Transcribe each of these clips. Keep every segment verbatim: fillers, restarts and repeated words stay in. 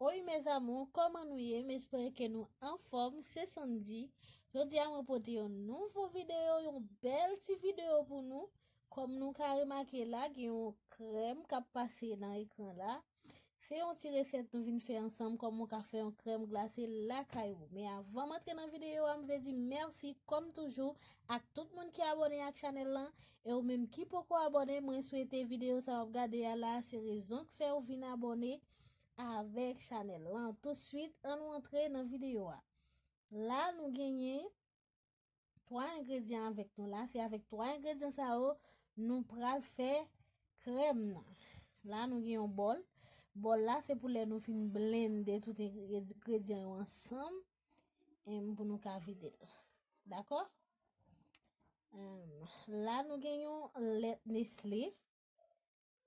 Oy mes amours, kòman nou ye? M espere ke nou anfòm, se Sandy. Jodi a mwen pote yon nouvo videyo, yon bèl ti videyo pou nou. Kòm nou ka remake la, gen yon krèm k ap pase nan ekran la. Se yon ti resèt nou vin fè ansanm, kòman w ka fè yon krèm glase lakay ou. Men avan m antre nan videyo a, m vle di mèsi kòm toujou ak tout moun ki abòne ak chanèl lan. E ou menm ki poko abòne, mwen swete videyo sa w ap gade a la, se rezon k fè w vin abòne avèk chanèl lan. Touswit, ann nou antre nan videyo a. La, nou genyen twa engredyan avèk nou la. Se avèk twa engredyan sa yo, nou pral fè krèm nan. La, nou gen yon bòl. Bòl la, se pou lè nou fin blende tout engredyan yo ansanm, em, pou nou ka vide l. Dakò? Em, la, nou gen yon lèt Nestlé.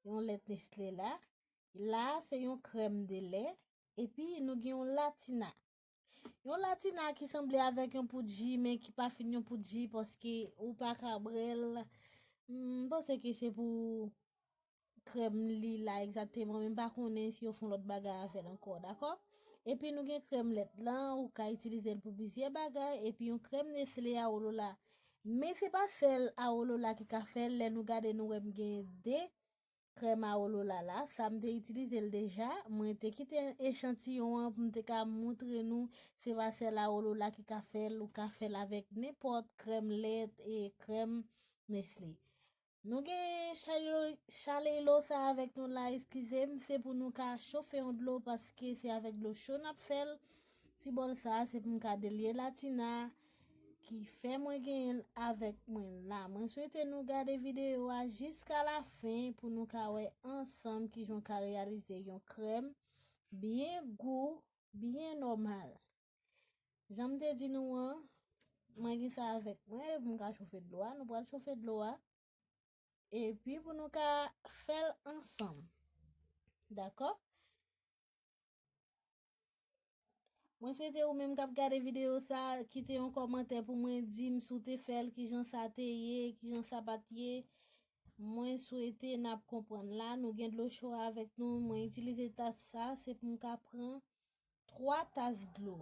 Yon lèt Nestlé la. La, se yon krèm de lè. Epi, nou gen yon latina. Yon latina ki sanble avèk yon poud ji, men ki pa fin yon poud ji, paske ou pa ka bwè l. M panse ke se pou krèm li la egzakteman, men m pa konnen si yo fè yon lòt bagay avè l ankò, dakò? Epi, nou gen krèm lèt lan, ou ka itilize l pou plizyè bagay. Epi, yon krèm Nestlé a olola. Men se pa sèl a olola ki ka fè l, lè nou gade, nou wè m gen de krèm a olola la, sa m te itilize l deja. Mwen te kite echantiyon an pou m te ka montre nou, se pa sèl a olola ki ka fè l, ou ka fè l avèk nenpòt krèm lèt e krèm Nestlé. Nou gen chalelo, chalelo sa avèk nou la, eskize m, se pou nou ka chofe yon dlo paske se avèk dlo cho n ap fè l. Ti bòl sa, se pou m ka delye latina ki fè mwen genyen l avèk mwen la. Mwen swete nou gade videyo a jiska lafen pou nou ka wè ansanm kijan w ka reyalize yon krèm byen gou, byen nòmal. Jan m te di nou an, mwen gen sa avèk mwen, epi m ka chofe dlo a, nou pral chofe dlo a. Epi pou nou ka fè l ansanm. Dakò? Mwen swete ou menm k ap gade videyo sa, kite yon kòmantè pou mwen di m si w te fè l, kijan sa te ye, kijan sa pa t ye. Mwen swete n ap konprann. La, nou gen dlo cho avèk nou. Mwen itilize tas sa, se pou m ka pran twa tas dlo.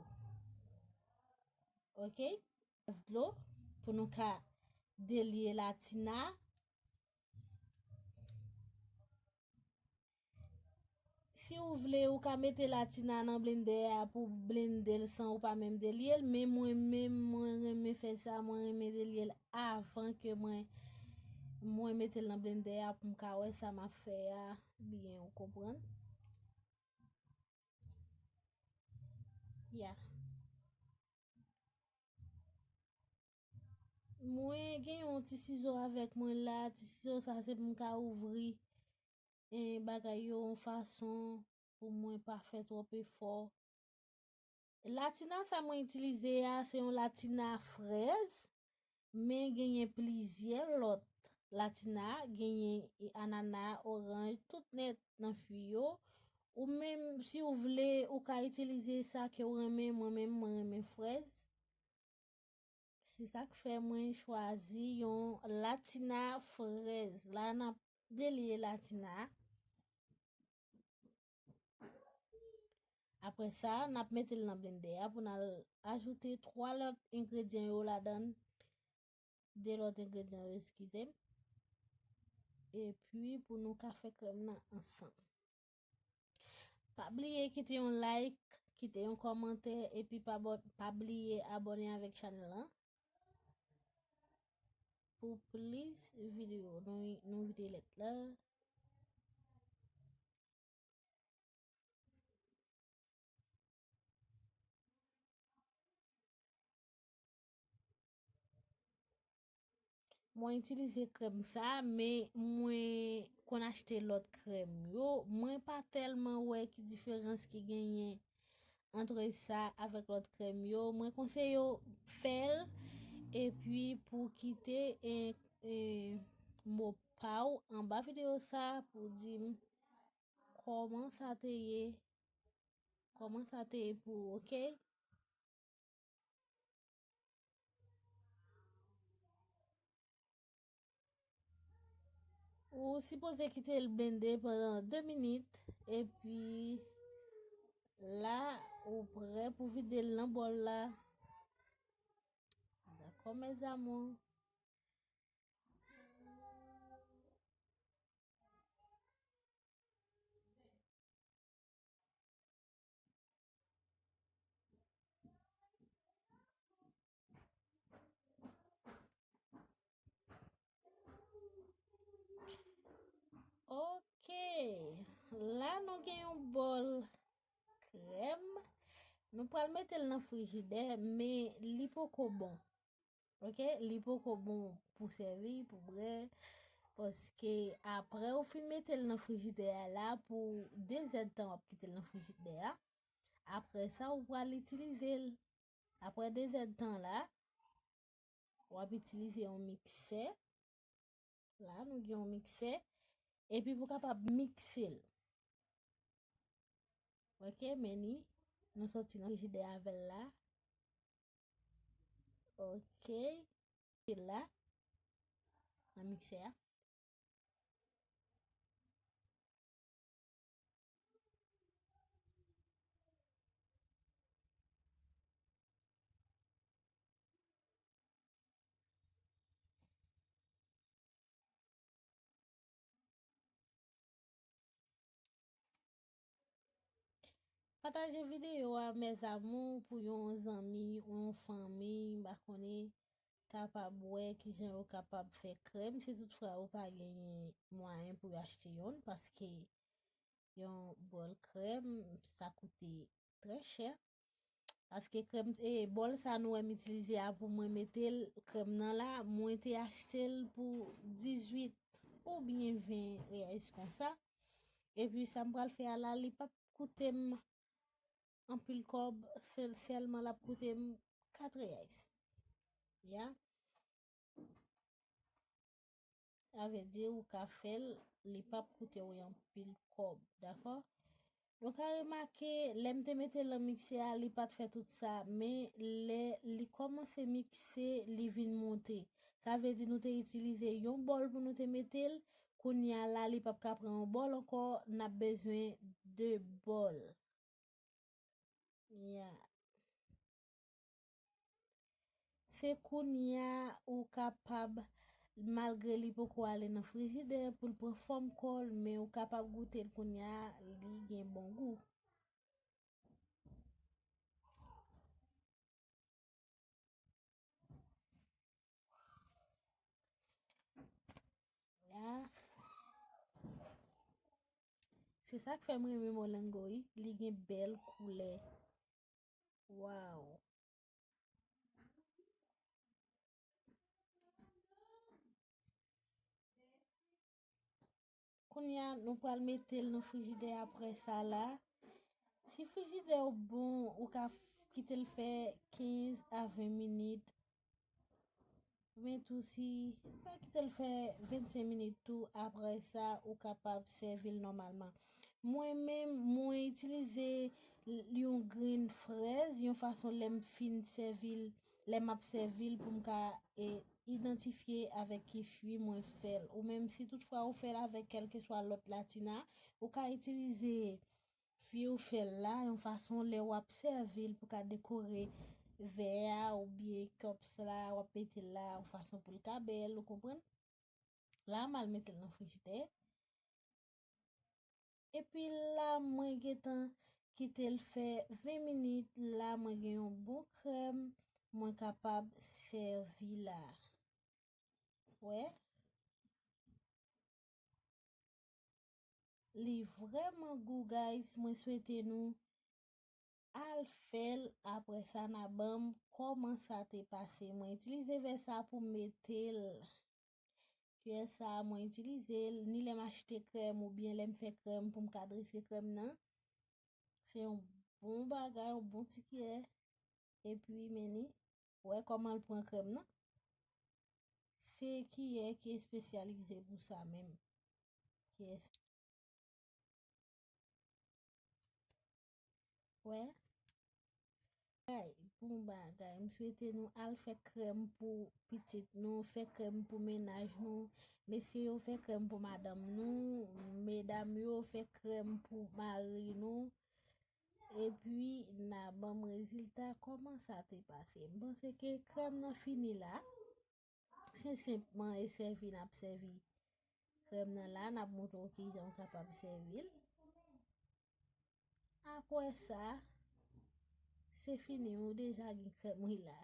Oke? Tas dlo pou nou ka delye latina. Si w vle, ou ka mete latina nan blendè a pou blende l san ou pa menm delye l, men mwen menm, mwen renmen fè sa, mwen renmen delye l avan ke mwen, mwen mete l nan blendè a pou m ka wè sa m ap fè a byen, ou konprann? Ya. Mwen gen yon ti sizo avèk mwen la, ti sizo sa se pou m ka ouvri, eh, bagay yo yon fason pou mwen pa fè twòp efò. Latina sa mwen itilize a, se yon latina frèz, men genyen plizyè lòt latina, genyen, eh, anana, oranj, tout nèt nan fwi yo. Ou menm, si w vle, ou ka itilize sa ke w renmen. Mwen menm, mwen renmen frèz. Se sa k fè mwen chwazi yon latina frèz. La, n ap delye latina. Apre sa, n ap mete l nan blendè a pou n al ajoute twa lòt engredyan yo ladan l. De lòt engredyan yo, eskize m. Epi, pou nou ka fè krèm nan ansanm. Pa bliye kite yon like, kite yon kòmantè, epi pa bò-, pa bliye abòne avèk chanèl lan. Pou plis videyo, nou, nou vide lèt la. Mwen itilize krèm sa, men mwen konn achte lòt krèm yo. Mwen pa tèlman wè ki diferans ki genyen antre sa avèk lòt krèm yo. Mwen konseye w fè l, epi pou kite, e, e, mo pa w anba videyo sa pou di m kòman sa te ye, kòman sa te ye pou ou, oke? Ou sipoze kite l blende pandan de minit, epi Pou vide l nan bòl la. Dakò, mes amours. Ok. La, nou gen yon bòl krèm. Nou pral mete l nan frijidè, men li poko bon. Ok? Li poko bon pou sèvi, pou bwè. Paske apre ou fin mete l nan frijidè a la, pou de zèdtan w ap kite l nan frijidè a. Apre sa, ou pral itilize l. Apre de zèdtan la, w ap itilize yon miksè. La, nou gen yon miksè. Epi pou kapab mikse l. Ok, men ni, nou soti nan frijidè avè l la. Ok. L la, nan miksè a. Pataje videyo a, mes amours, pou yon zanmi, yon fanmi, m pa konnen, kapab wè kijan yo kapab fè krèm, si toutfwa yo pa genyen mwayen pou yo achte youn, paske yon bòl krèm, sa koute trè chè. Paske krèm, e, bòl sa nou wè m itilize a pou mwen mete l, krèm nan la, mwen te achte l pou dizuit oubyen ven reyès konsa. Epi sa m pral fè a la, li p ap koute m anpil kòb, sèl, sèlman l ap koute m kat reyès. Ya. Sa vle di ou ka fè l, li p ap koute w anpil kòb, dakò? Nou ka remake, lè m te mete l nan miksè a, li pa t fè tout sa, men lè li kòmanse mikse, li vin monte. Sa vle di nou te itilize yon bòl pou nou te mete l, kounye a la, li p ap ka pran yon bòl ankò, n ap bezwen de bòl. Ya. Se kounye a ou kapab, malgre li poko ale nan frijidè pou l pran fòm kò l, men ou kapab goute l kounye a, li gen bon gou. Ya. Se sa k fè m renmen Molengo, wi. Li gen bèl koulè. Waw. Kounye a, nou pral mete l nan frijidè apre sa la. Si frijidè w bon, ou ka f-, kite l fè kenz a ven minit. Men tou, si, ou ka kite l fè vennsenk minit tou, apre sa, ou kapab sèvi l nòmalman. Mwen menm, mwen itilize l-, yon grenn frèz, yon fason lè m fin sèvi l, lè m ap sèvi l pou m ka, e, idantifye avèk ki fwi mwen fè l. Ou menm, si toutfwa ou fè l avèk kèlkeswa lòt latina, ou ka itilize fwi ou fè l la, yon fason lè w ap sèvi l pou ka dekore vè a oubyen cups la, w ap mete l la, yon fason pou l ka bèl, ou konprann? La, m al mete l nan frijidè. Epi la, mwen gentan kite l fè ven minit. La, mwen gen yon bon krèm, mwen kapab sèvi la. Wè. Li vrèman gou, guys. Mwen swete nou al fè l. Apre sa, n a ban m kòman sa te pase. Mwen itilize vè sa pou m mete l. Kiyè sa a, mwen itilize l ni lè m achte krèm oubyen lè m fè krèm pou m ka drese krèm nan. Se yon bon bagay, yon bon ti kiyè. Epi, men ni, wè kòman l pran krèm nan. Se kiyè ki espesyalize pou sa menm. Kiyè sa. Wè. Bagay, bon bagay. M swete nou al fè krèm pou pitit nou, fè krèm pou mennaj nou. Mesye yo, fè krèm pou madanm nou. Medam yo, fè krèm pou mari nou. E Epi n a ban m rezilta kòman sa te pase. M panse ke krèm nan fini la. Se senpman e sèvi n ap sèvi krèm nan la, n ap montre w kijan w kapab sèvi l. Apre sa, se fini, ou deja gen krèm wi la.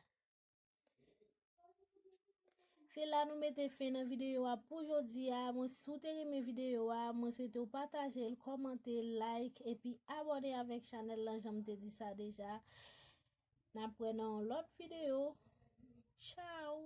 Se la nou mete fen nan videyo a pou jodi a. Mwen, si w te renmen videyo a, mwen swete w pataje l, kòmante, like, epi abòne avèk chanèl lan, jan m te di sa deja. N ap wè nan yon lòt videyo. Tchaw!